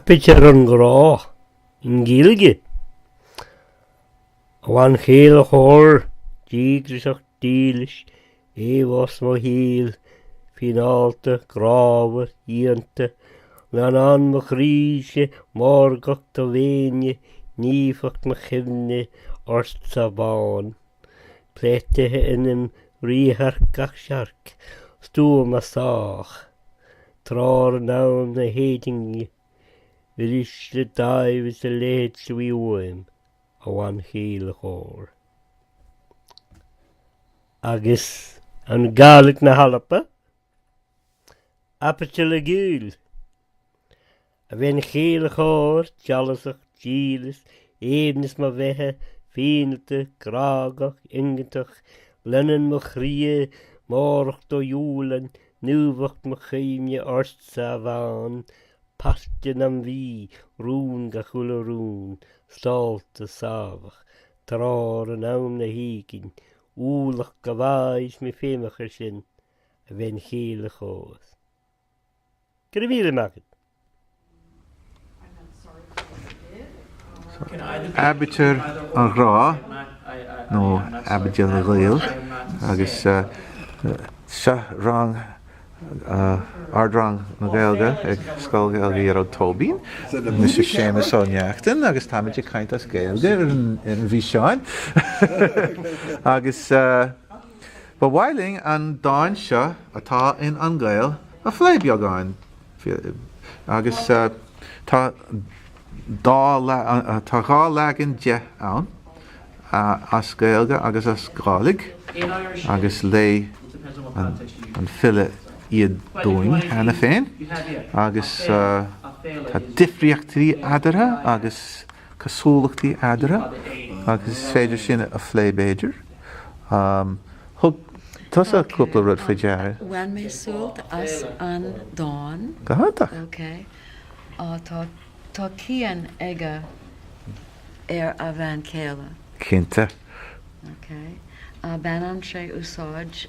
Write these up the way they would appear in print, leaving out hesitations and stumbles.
Aibítir an Ghrá, i nGaeilge. A bhanchéile chóir, díograiseach dílis, aoibhneas mo shaoil, fíneálta, grámhar, fhiánta, leannán mo chroíse, mórgacht do mhéine, naofacht mo chuimhne, ortsa amháin. Pléasctha ionam radharc gach searc, stuama sách. Treoir in am na héadainge, uirísle d'adhbh is a leithéid a bhí uaim, a bhanchéile chóir. Agus an Gàidhlig na hAlba, Aibítir na Gael. A bhean chéile chóir, dealbhach, dílis, aoibhneas mo bheatha, fíneálta, grágach, iontach, leannán mo chroidhe, mórgacht do dhiúlan, naofacht mo chuimhne ortsa amháin, páirt ionam bhí, rún gach uile rún, stálta sámhach, treoir in am na héigin, ualach go bhfaighis mé feidhmeach air sin, a bhean chéile chóir. Go raibh míle maith agat. Aibítir an Ghrá nó Aibítir na Gael agus seo rang Ardrang na Gaeilge ag Scoil Ghaeilge Ghearóid Tóibín. Mise Séamus Ó Neachtain agus táimid ag caint as Gaeilge ar an bhfíseán agus Ba mhaith linn an dán seo atá in An Gael a phlé beagán agus tá tá dhá leagan de ann, as Gaeilge agus as Gàidhlig, agus léigh an file iad dúinn cheana féin agus tá difríochtaí eadarthu agus cosúlachtaí eadarthu agus is féidir sin a phlé b'fhéidir. Thug tusa cúpla rud faoi deara. Bhain mé sult as an dán. Go hiontach. Ok. Tá tá cion aige ar a bhean chéile. Cinnte. Ok. Baineann sé úsáid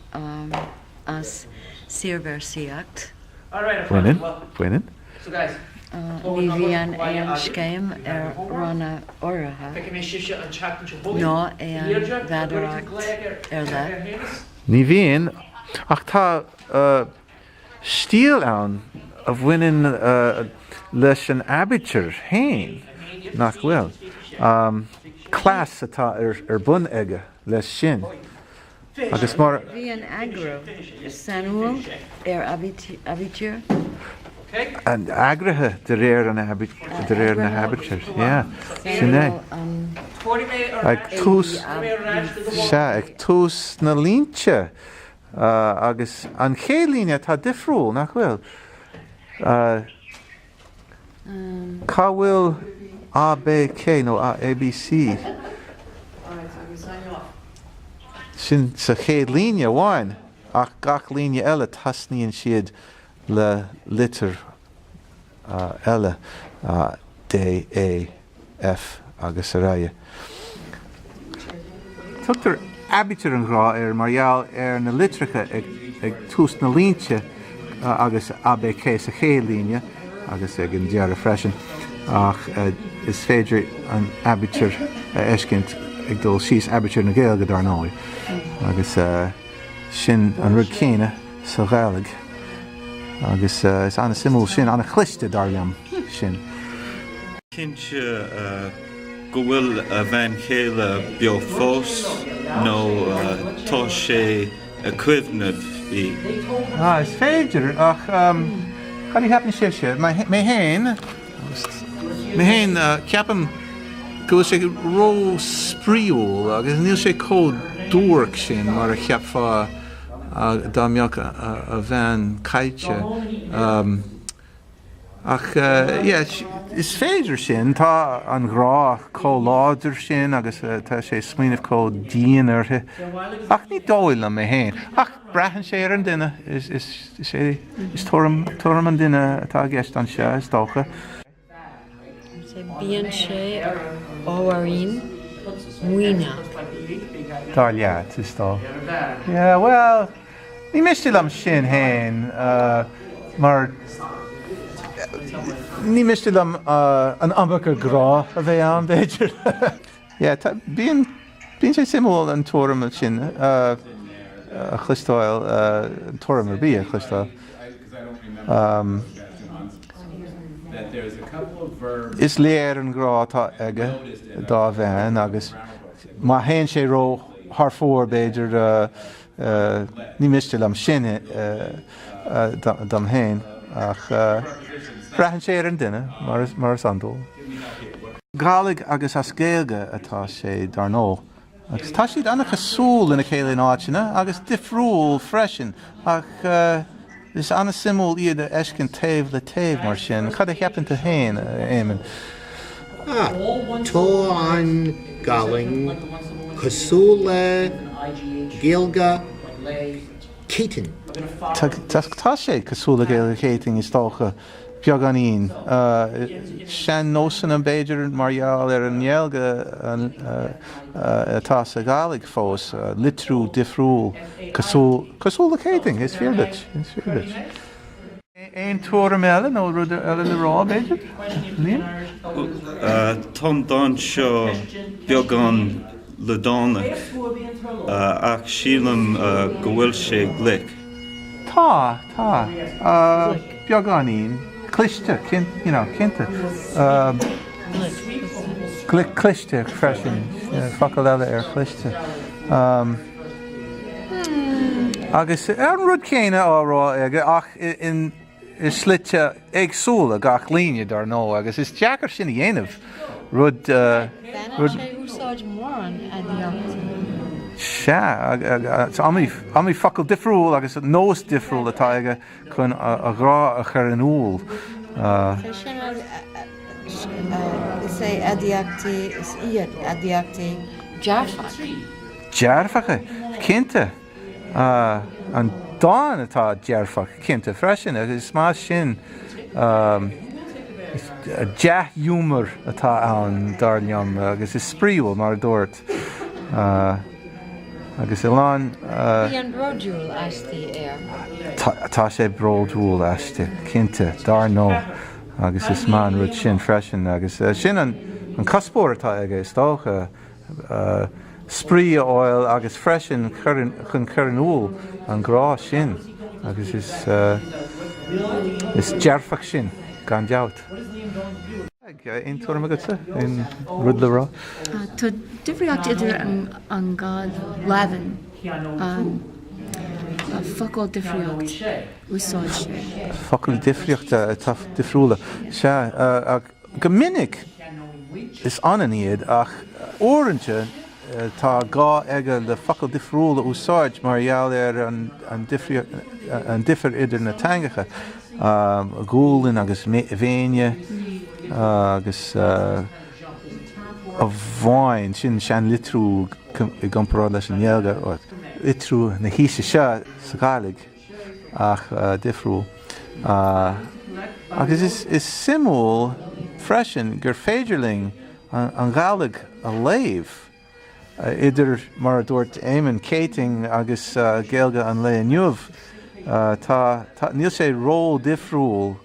as saorvéarsaíocht. Baineann. Baineann. Ní bhíonn aon scéim ar ranna áirithe ná aon mheadaracht ar leith. Ní bhíonn, ach tá stíl ann a bhaineann leis an aibítir féin, nach bhfuil? Cleas atá ar bun aige leis sin. Agus mar. Bíonn eagrú sainiúil ar aibítir. Eagraithe de réir an de réir na haibítir, yeah. Sin é. Ag tús, sea, ag tús na línte. Agus an chéad líne atá difriúil, nach bhfuil? Cá bhfuil A, B, C nó A, B, C? Sin sa chéad líne amháin ach gach líne eile tosnaíonn siad le litir eile, D, E, F agus araile. Tugtar aibítir an ghrá air mar gheall ar na litreacha ag tús na línte agus A B C sa chéad líne agus ag an deireadh freisin ach is féidir an aibítir a fheiscint ag dul síos, aibítir na Gaeilge dar ndóigh, agus sin an rud céanna sa Ghàidhlig agus is an-suimiúil sin, an-chliste dar liom sin. Cinnte go bhfuil a bhean chéile beo fós nó tá sé ag cuimhneamh í. Ah, is féidir, ach cad a cheapann sibhse? Mé féin, mé féin, ceapaim go bhfuil sé ró-spraíúil agus níl sé chomh duairc sin mar a cheapfá dá mbeadh a bhean caillte. Ach yeah, is féidir sin, tá an grá chomh láidir sin agus tá sé ag smaoineamh chomh dian uirthi. Ach ní dóigh liom mé féin. Ach braitheann sé ar an duine, is é, is tuairim, tuairim an duine atá i gceist anseo, is dócha. Bíonn sé ábhairín maoithneach. Dar leat, is dóigh. Yeah, bhuel, ní miste liom sin féin, mar Ní miste liom an iomarca grá a bheith ann, b'fhéidir. Yeah, tá, bíonn, bíonn sé suimiúil an tuairim sin a chloisteáil, tuairim ar bith a chloisteáil. Is léir an grá atá aige dá bhean agus má théann sé ró thar fóir, b'fhéidir, ní miste liom sin dom féin ach braitheann sé ar an duine, mar is iondúil. Gàidhlig agus as Gaeilge atá sé, dar ndóigh. Agus tá siad an-chosúil lena chéile in áiteanna, agus difriúil freisin, ach is an-suimiúil iad a fheiscint taobh le taobh mar sin. Cad a cheapann tú féin, a Éamoinn? Ah, tá an Gàidhlig cosúil le Gaeilge Céitinn. Tá sé cosúil le Gaeilge Chéitinn, is dócha. beagáinín. Sean-nósanna b'fhéidir mar gheall ar an nGaeilge atá sa Ghàidhlig fós, litriú difriúil cosúil le Céitinn, is fíor duit, is fíor duit. Aon tuairim eile nó rud eile le rá b'fhéidir? Liam? Tá an dán seo beagán leadránach ach sílim go bhfuil sé glic. Tá, tá. Beagáinín. Cliste, you know, cinnte. Glic cliste freisin, focal eile ar chliste. Agus an rud céanna á rá aige ach in i slite éagsúla gach líne, dar ndóigh, agus is deacair sin a dhéanamh, rud. Baineann sé úsáid mórán aidiachtaí. Sea, is iomaí focal difriúil agus nós difriúil atá aige chun a ghrá a chur in iúl. Is é sin, is é aidiachtaí, is iad aidiachtaí dearfach. Dearfacha, cinnte. An dán atá dearfach, cinnte, freisin, agus is maith sin. Dea-ghiúmar atá ann, dar liom, agus is spraíúil, mar a dúirt. Agus a lán. Bíonn bródúil aisti air. Tá sé bródúil aisti, cinnte, dar ndóigh, agus is maith an rud sin freisin. Agus sin an cuspóir atá aige, is dócha. spraoi a fháil agus freisin chun cur in iúl an grá sin agus is is dearfach sin gan dabht. Aon tuairim agatsa? Aon rud le rá? Tá difríocht idir an dhá leagan, focal difríocht úsáid sé. Focail difríochta atá difriúla. Sea, ach Go minic is ionann iad ach uaireanta tá gá aige le focal difriúil a úsáid mar gheall ar an difear idir na teangacha, gualainn agus mhéine agus amháin, sin seanlitriú i gcomparáid leis an nGaeilge, litriú na haoise seo sa Ghàidhlig. ach difriúil. Agus is suimiúil freisin gur féidir linn an Ghàidhlig a léamh idir, mar a dúirt Éamonn, Céitinn agus Gaeilge an lae inniu. Tá, níl sé ró-dhifriúil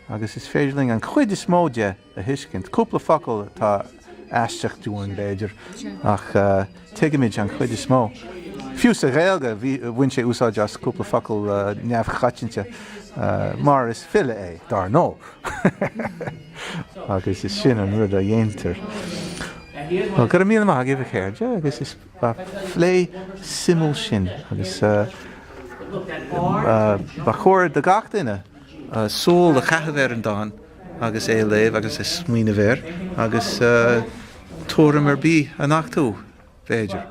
agus is féidir linn an chuid is mó de a thuiscint. Cúpla focal atá aisteach dúinn, b'fhéidir, ach tuigimid an chuid is mó. Fiú sa Ghaeilge, bhain sé úsáid as cúpla focal neamhchoitianta, mar is file é, dar ndóigh! Agus is sin an rud a dhéantar. Bhuel, go raibh míle maith agaibh, a chairde, agus is plé suimiúil sin, agus ba chóir do gach duine súil a chaitheamh ar an dán agus é a léamh agus a smaoineamh air agus tuairim ar bith a nochtadh, b'fhéidir.